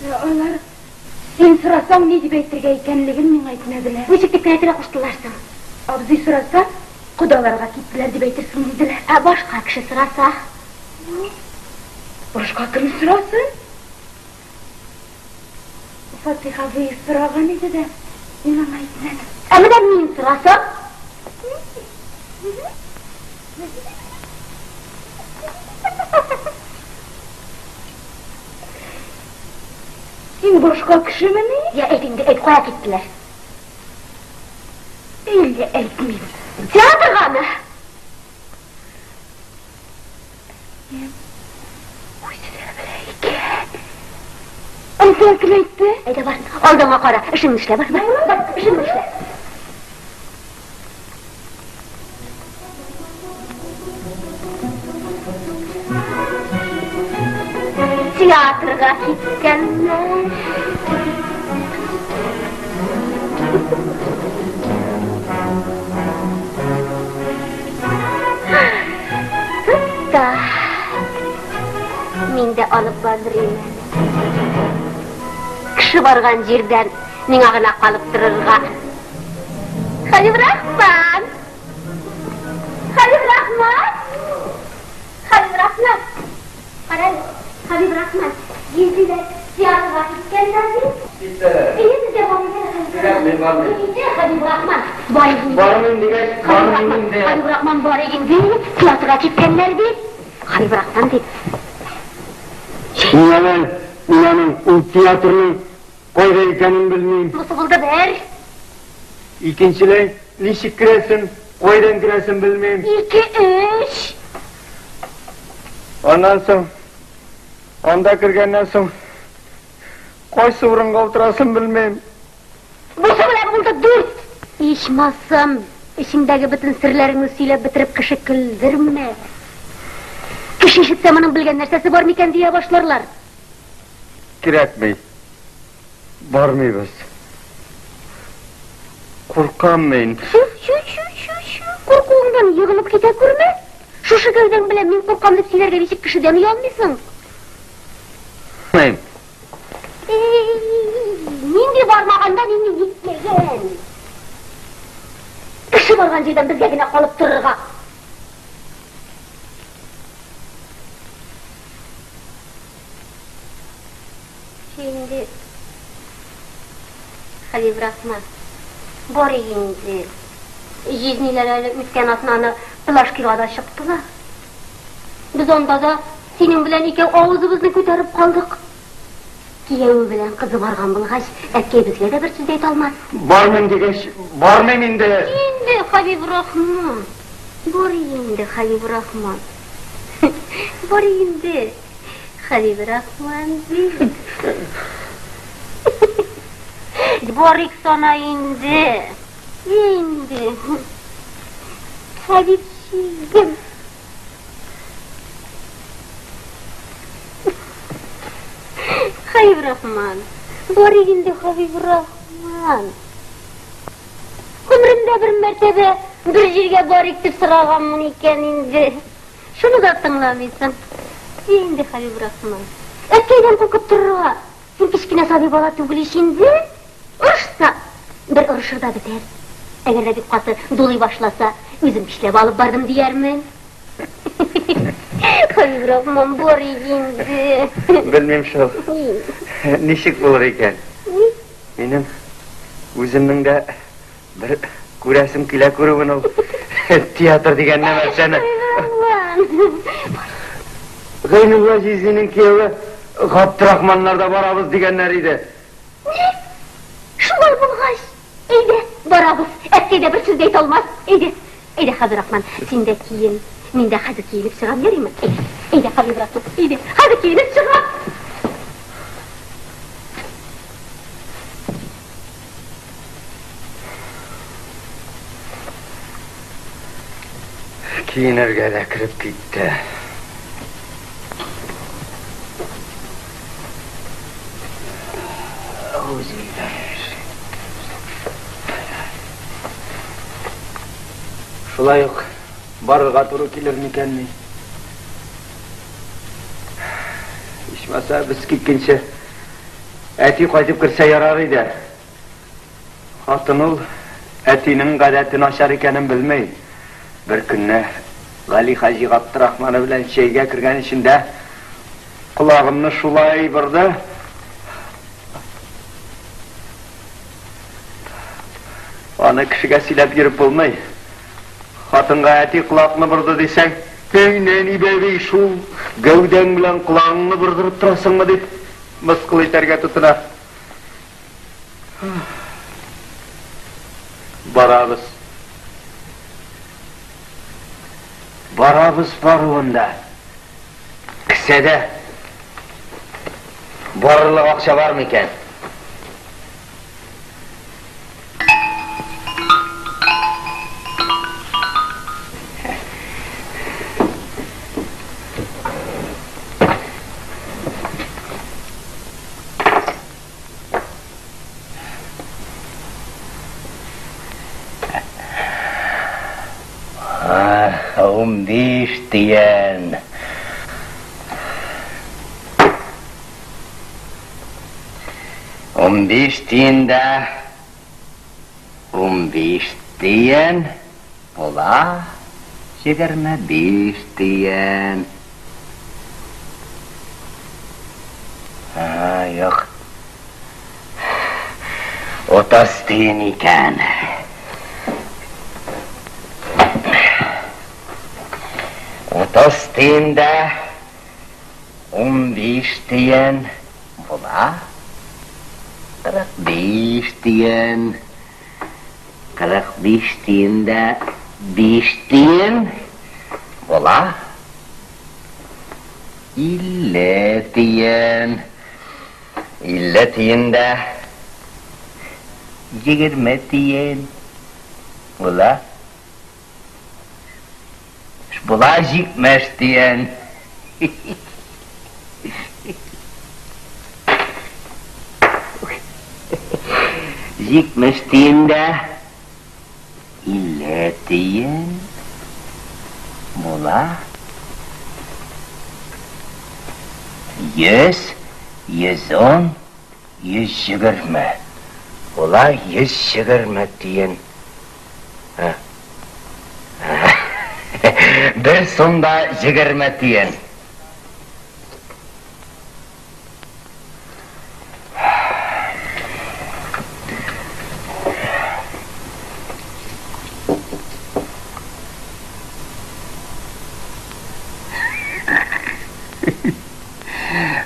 Ә алар син сорасаң ни дип әйтергә икәнлеген миңа әйтмәделәр. Ничек дип кенә әйтергә куштылар соң? Абзый сораса, кодаларга киттеләр дип әйтерсең, диделәр. Ә башка кеше сораса? Башка кем сорасын? Фатих абый сораган иде дә, мин аңа әйтмәдем. Ә менә мин сорасам? Син башка кешемени? Я, әйт инде, әйт, кая киттеләр? Әллә әйтмим. Театргамы? Үзе дә белә икән. Ансар кем әйтте? Әйдә бар, алдыңа кара, эшеңне эшлә, бар, бар, бар, эшеңне эшлә. Театрга киткәннәр. Тот та. Мин дә алып барырым. Кеше барган җирдән миңа гына калып торырга. Хәлимрахман! Хәлимрахман! Хәлимрахман! Карале, Хәбибрахман, җизниләр театрга киткәннәр бит. Киттеләр. Әйе, сез дә бармыйсыз, Кирәкми, бармыйм. Инде, Хәбибрахман, барыйк инде. Бармыйм дигәч, бармыйм инде. Хәбибрахман, барыйк инде, театрга киткәннәр бит. Хәбибрахман дип. Мин әвәл, мин аның ул театрның кайда икәнен белмим. Бусы булды бер. Икенчеләй, ничек керәсен, кайдан керәсен белмим. Ике, өч. Аннан соң, анда кергәннән соң, кайсы урынга утырасын белмим. Бусы белән булды дүрт. Ичмасам, эчеңдәге бөтен серләреңне сөйләп бетереп кеше көлдермә. Кеше ишетсә, моның белгән нәрсәсе бар микән дия башларлар. Кирәкми. Бармыйбыз. Куркам мин. Чү, чү, чү, чү, чү. Куркуыңнан егылып китә күрмә. Шушы гәүдәң белән мин куркам дип сөйләргә ничек кешедән оялмыйсың? Мин. Нинди бармаганда нинди җитмәгән. Кеше барган җирдән безгә генә калып торырга. Инде Хәбибрахман, бар инде. Җизниләр әле үткән атнаны Плашкига да чыктылар. Без анда да синең белән икәү авызыбызны күтәреп калдык. Кияве белән кызы барган булгач, әткәй безгә дә бер сүз әйтә алмас. Бармыйм дигәч, бармыйм инде. Инде, Хәбибрахман. Бар инде, Хәбибрахман. Бар инде, Хәбибрахман бит. Барыйк сана инде. Инде. Хәбибчигем. Хәбибрахман. Барыйк инде, Хәбибрахман. Гомеремдә бер мәртәбә бер җиргә барыйк дип сораганмын икән инде. Шуны да тыңламыйсың. Инде, Хәбибрахман. Әткәйдән куркып торырга. Син кечкенә сабый бала түгел ич инде. Орышса, бер орышыр да бетәр. Әгәр дә бик каты дулый башласа, үзем көчләп алып бардым диярмен. Хәбибрахман, бар инде. Белмим шул. Ничек булыр икән? Минем үземнең дә бер күрәсем килә күрүен ул театр дигән нәмәрсәне. Гайнулла җизнинең кияве Габдрахманнарда барабыз дигәннәр иде. Ни? Шулай булгач, әйдә, барабыз. Әткәй дә бер сүз дә әйтә алмас. Әйдә, әйдә, Хәбирахман, син дә киен. Мин дә хәзер киенеп чыгам, ярыймы? Әйдә, әйдә, Хәбибрахман, әйдә, хәзер киенеп чыгам. Киенергә дә кереп китте. Шулай ук барырга туры килер микән ни? Ичмаса, без киткәнче. Әти кайтып керсә ярар иде. Хатын ул әтинең гадәте начар икәнен белми. Бер көнне Гали хаҗи Габдрахманы белән чәйгә кергән эчендә колагымны шулай борды. Аны кешегә сөйләп йөреп булмый. Хатынга әти колакны борды дисәң, әй, нәни бәби, шул гәүдәң белән колагыңны бордырып торасыңмы дип мыскыл итәргә тотына. Барабыз. Барабыз баруында. Кесәдә барырлык акча бар микән? 15 тиен. 15 тиен дә 15 тиен була 25 тиен. Юк. 30 тиен икән. 30 тиен дә 15 тиен була 45 тиен. 45 тиен дә 5 тиен була 50 тиен. 50 тиен дә 20 тиен була. Була 70 тиен. 70 тиен дә 50 тиен була 100, 110, 120. Була 120 тиен. Бер сумда 20 тиен.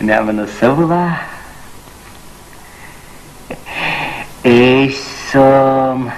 Менә монысы була. 3 сум.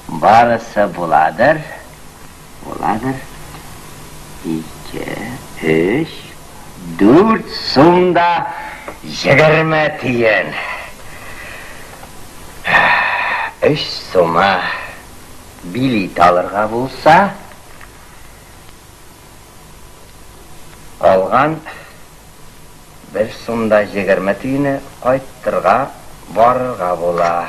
Барысы буладыр. Буладыр. 2, 3, 4 сум да 20 тиен. 3 сума билет алырга булса, алган 1 сум да 20 тиене кайтырга барырга була.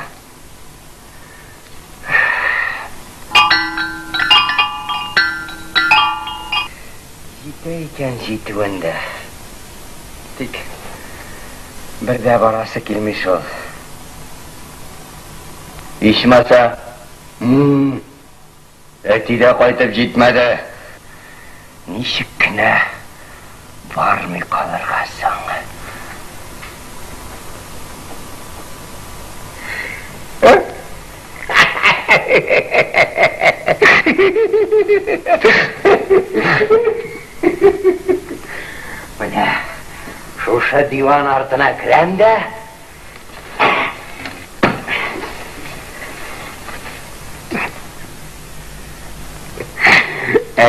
Җитә икән җитүен дә. Тик бер дә барасы килми шул. Ичмаса, әти дә кайтып җитмәде. Ничек кенә бармый калырга соң? Менә шушы диван артына керәм дә,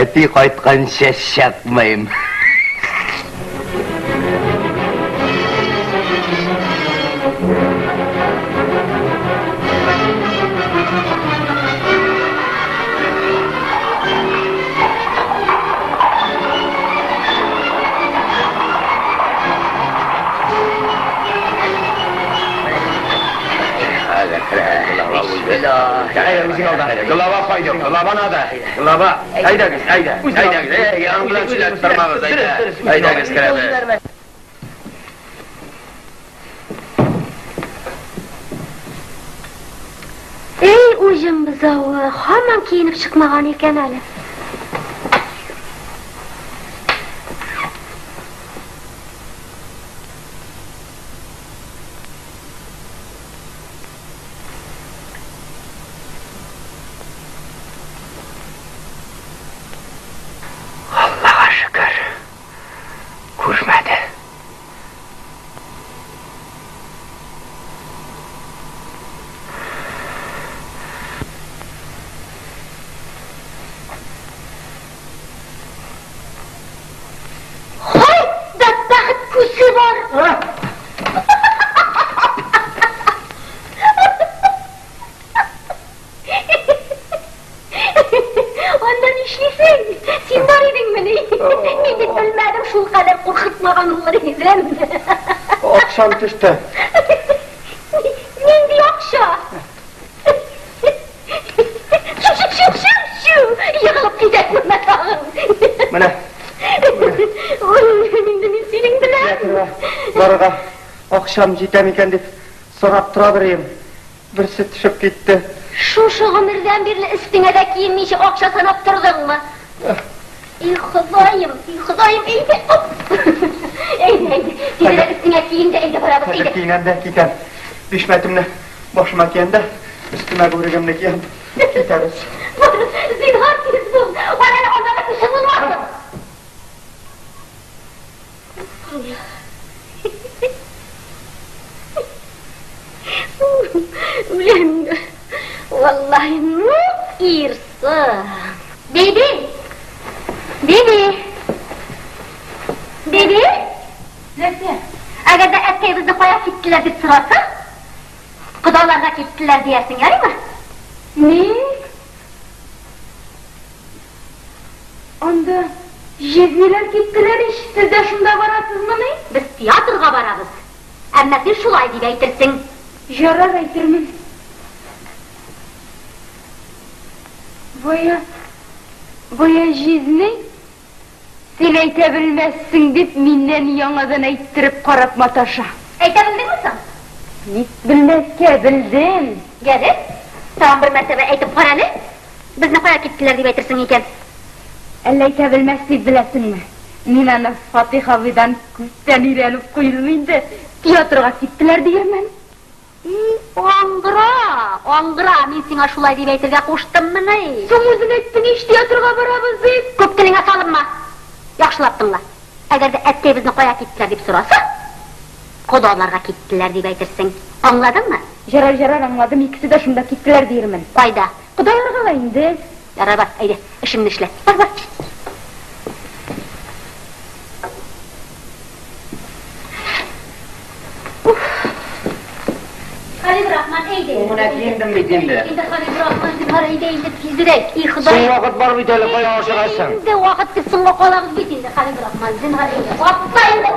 әти кайтканча чыкмыйм. Глава пойдем, глава надо. Глава. Әйдәгез, әйдә, әйдәгез. Әй, аның белән сөйләшеп тормагыз, әйдә. Әйдәгез, керәбез. җен бозавы, һаман киенеп чыкмаган икән әле. Аллага шөкер, күрмәде. Һай, бәдбәхет күсе бар! Анда нишлисең? Син бар идеңмени? Мин бит белмәдем, шул кадәр куркытмаган булыр идем. Акчам төште. Нинди акча? Чү, чү, чү, чү, чү! Егылып китә күрмә тагын. Менә. Ой, инде мин синең белән. Барырга акчам җитә микән дип сорап тора берием. Берсе төшеп китте. Шушы гомердән бирле өстеңә дә киенмичә акча санап тордыңмы? И Ходаем, и Ходаем, әйдә, оп! Әйдә, әйдә, тизрәк өстеңә киен дә, әйдә барабыз, Хәзер әйдә. киенәм дә китәм. Бишмәтемне башыма киям дә, өстемә бүрегемне киям. Китәбез. Бар, зинһар тиз бул. Бар әле андагы кеше булмасын. Үләм инде. Валлаһи, ну ирсыз. Биби! Биби! Биби! Нәрсә? Әгәр дә әткәй безне кая киттеләр дип сораса, кодаларга киттеләр диярсең, ярыймы? Ник? Анда җизниләр киттеләр ич, сез дә шунда барасызмыни? Без театрга барабыз. Әмма син шулай дип әйтерсең. Ярар, әйтермен. Бая, бая җизни, син әйтә белмәссең дип, миннән яңадан әйттереп карап маташа. Әйтә белдеңме соң? Ник белмәскә, белдем. Яле, тагын бер мәртәбә әйтеп кара әле. Безне кая киттеләр дип әйтерсең икән. Әллә әйтә белмәс дип беләсеңме? Мин аны Фатих абыйдан күптән өйрәнеп куйдым инде. Театрга киттеләр диярмен. И, аңгыра, аңгыра, мин сиңа шулай дип әйтергә куштыммыни? Соң үзең әйттең ич, театрга барабыз дип. Күп телеңә салынма. Яхшылап тыңла. Әгәр дә әткәй безне кая киттеләр дип сораса, кодаларга киттеләр дип әйтерсең. Аңладыңмы? Ярар, ярар, аңладым, икесе дә шунда киттеләр диермен. Кайда? Кодаларга ла инде. Ярар, бар, әйдә, эшеңне эшлә. Бар, бар. Халибрахман, әйдә. Менә киендем бит инде. Инде Халибрахман, зинһар, әйдә инде тизрәк. И Ходай. Соң вакыт бар бит әле, кая ашыгасың? Инде вакыт без соңга калабыз бит инде, Халибрахман, зинһар, әйдә. Атла инде,